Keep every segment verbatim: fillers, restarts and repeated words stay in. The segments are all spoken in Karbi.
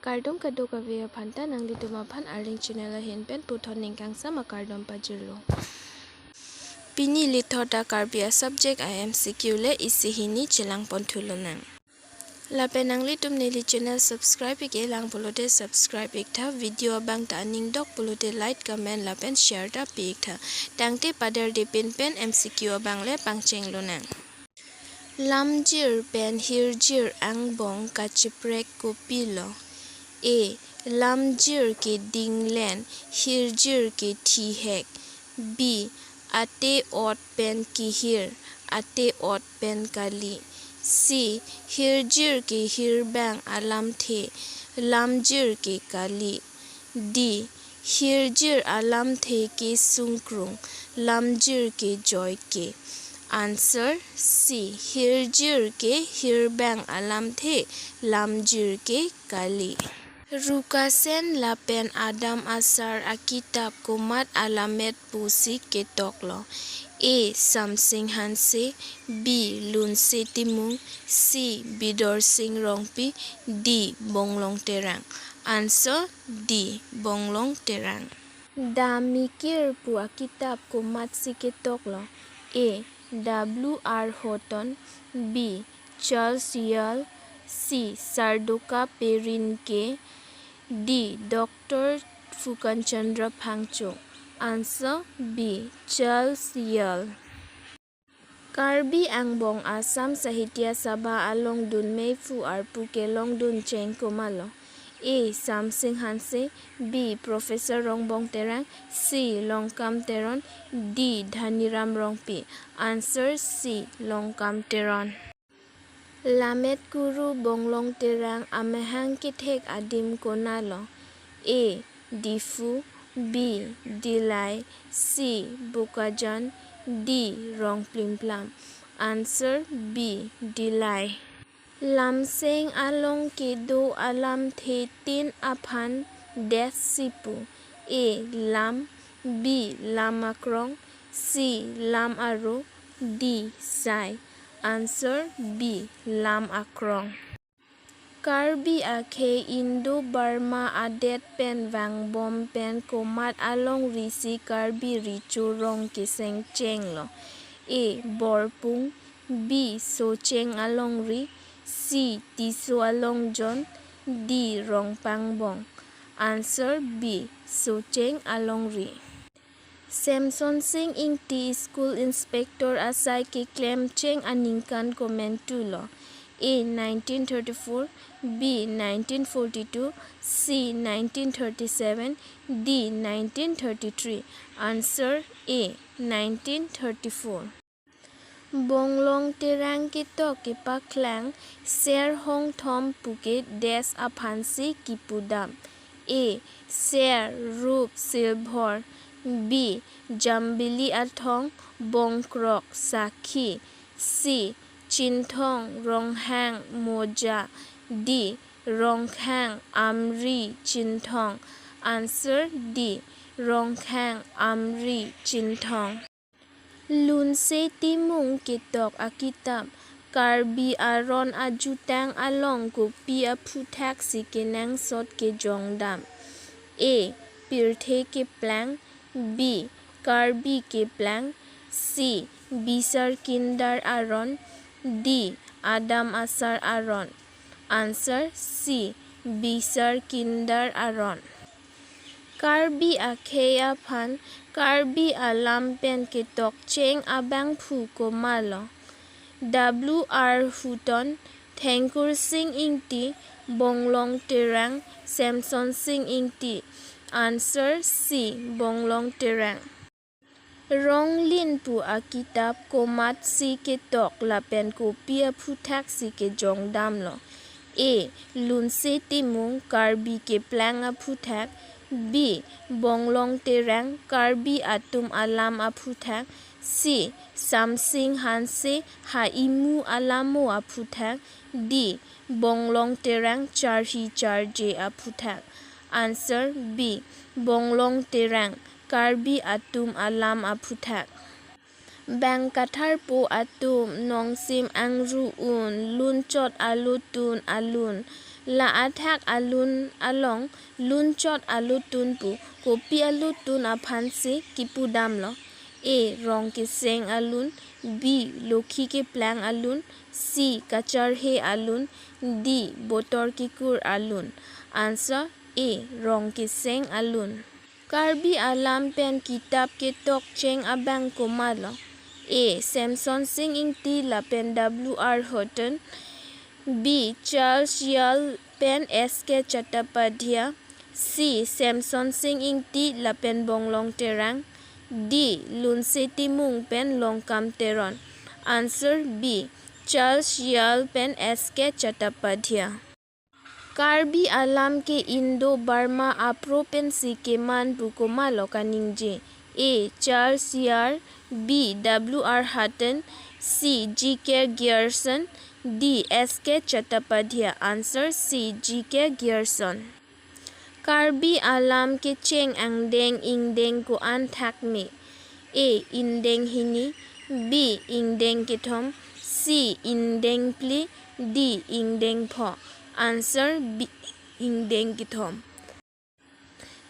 Kardom kadokave aphanta, nanglitum aphan Arleng channel ahin pen puthot ning kangsam akardom pajirlo. Pini lithot a Karbi a subject a M C Q le isi hini chelang ponthu lonang. Lapen nanglitum neli channel subscribe ik-e lang pulote subscribe iktha, video abang ta aning dok pulote like, comment lapen share ta pi iktha. Tangte paderde pin pen M C Q abang le pangcheng lonang. Lamjir pen hirjir angbong kacheprek kopilo? A. Lamjir ke dinglen, hirjir ke thihek. B. Ate-ot pen kehir, ate-ot pen kali. C. Hirjir ke hirbang alamthe, lamjir ke kali. D. Hirjir alamthe ke sungkrung, lamjir ke joike. Answer C. Hirjir ke hirbang alamthe, lamjir ke kali. Rukasen lapen Adam Asar akitap komat alamet pusi ketoklo? A. Samsing Hanse. B. Lunse Timung. C. Bidorsing Rongpi. D. Bonglong Terang. Answer D. Bonglong Terang. Damikir pu akitap komatsi ketoklo? A. W R Horton. B. Charles Yule. C. Sardoka Perinke. D. Doctor Phukan Chandra Phangcho. Answer B. Charles Yule. Karbi angbong Assam Sahitya Sabha along dunmei phu arpu kelongdun cheng komatlo? A. Samsing Hanse. B. Professor Rongbong Terang. C. Longkam Teron. D. Dhaniram Rongpi. Answer C. Longkam Teron. Lamet kuru Bonglong Terang amahang kethek adim konatlo? A. Diphu. B. Dillai. C. Bokajan. D. Rongplimplam. Answer B. Dillai. Lamseng along kedo alamthe tin aphan dash si pu? A. Lam. B. Lam akrong. C. Lam aro. D. Sai. Answer B. Lam akrong. Karbi akhei Indo-Burma adet pen vangbom pen komat alongri si Karbi recho rong keseng chenglo? A. Borpung. B. Socheng alongri. C. Tisso alongjon. D. Rongpangbong. Answer B. Socheng alongri. Semsonsing Ingti School Inspector asai keklem cheng aningkan komantulo? A. Nineteen thirty-four. B. Nineteen forty-two. C. Nineteen thirty-seven. D. Nineteen thirty-three. Answer A. Nineteen thirty-four. Bonglong Terang ketok kepaklang ser hongthom puke dash aphansi kipudam? A. Ser, rup, silver. B. Jambili athong, bongkrok, sakhi. C. Chinthong, ronghang, moja. D. Rongkhang, amri, chinthong. Answer D. Rongkhang, amri, chinthong. Lunse Timung ketok akitap Karbi aron ajutang along kopi aphuthak si kenangsot kejongdam? A. Pirthe keplang. B. Karbi keplang. C. Bisar Kindar aron. D. Adam Asar aron. Answer C. Bisar Kindar aron. Karbi akhei aphan Karbi alam pen ketok cheng abangphu komatlo? W R Horton, Thengkur Sing Ingti, Bonglong Terang, Semsonsing Ingti. Answer C. Bonglong Terang. Ronglin pu akitap komatsi ketok lapen kopi aphuthak si kejongdamlo? A. Lunse Timung, Karbi keplang aphuthak. B. Bonglong Terang, Karbi atum alam aphuthak. C. Samsing Hanse, ha-imu alamo aphuthak. D. Bonglong Terang, charhi charje aphuthak. Answer B. Bonglong Terang, Karbi atum alam aphuthak. Bang katharpo atum nongsim angru un, lunchot alutun alun, La athak alun along lunchot alutun pu kopi alutun aphansi kipudamlo? A. Rongkeseng alun. B. Lokhi keplang alun. C. Kacharhe alun. D. Botor kekur alun. Answer A. Rongkeseng alun. Karbi alam pen kitap ketok cheng abang komatlo? A. Semson Sing Ingti lapen W R Horton. B. Charles Yar pen S K Chattopadhyay. C. Semson Sing Ingti lapen Bonglong Terang. D. Lunse Timung pen Longkam Teron. Answer B. Charles Yar pen S K Chattopadhyay. Karbi alam ke Indo-Burma apro pensi keman pu komatlo kaningje? A. Charles Yar. B. W R Horton. C. G K Grierson. D. S K Chattopadhyay. Answer C. G K Grierson. Karbi alam kecheng angdeng ingdeng ko-an thakme? A. Ingdeng hini. B. Ingdeng kethom. C. Ingdeng phli. D. Ingdeng pho. Answer B. Ingdeng kethom.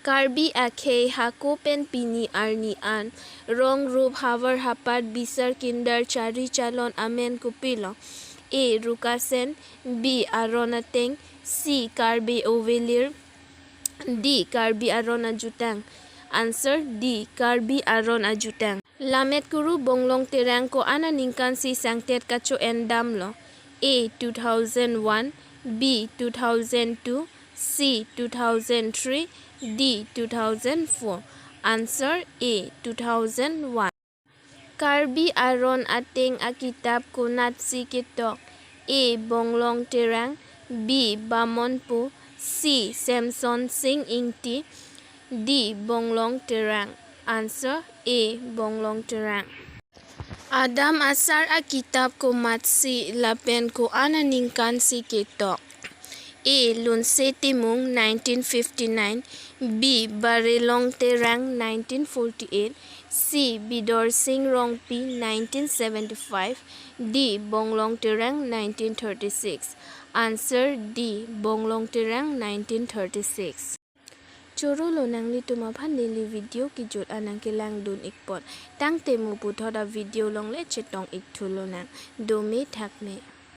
Karbi akhei hako pen pini arni an rong rup havar hapat bisar kindar chari chalon amen kopilo? A. Rukasen. B. Aron ateng. C. Karbi ovelir. D. Karbi aron ajutang. Answer D. Karbi aron ajutang. Lamet kuru, Bonglong Terang ko-an aningkan si sangtet kacho-endamlo? A. Two thousand one. B. Two thousand two. C. Two thousand three. D. Two thousand four. Answer A. Two thousand one. Karbi aron ateng akitap konatsi ketok? A. Bonglong Terang. B. Bamonpo. C. Semson Sing Ingti. D. Bonglong Terang. Answer A. Bonglong Terang. Adam asar akitap komatsi lapen ko-an aningkansi ketok? A. Lunse Timung, nineteen fifty-nine. B. Barelong Terang, nineteen forty-eight. C. Bidor Sing Rongpi, nineteen seventy-five. D. Bonglong Terang, nineteen thirty-six. Answer D. Bonglong Terang, nineteen thirty-six. Choro lo, nanglitum aphan neli video kejut anang kelangdun ikpon. Tangte mo puthot a video along le chetong ikthu lonang. Dome thakme.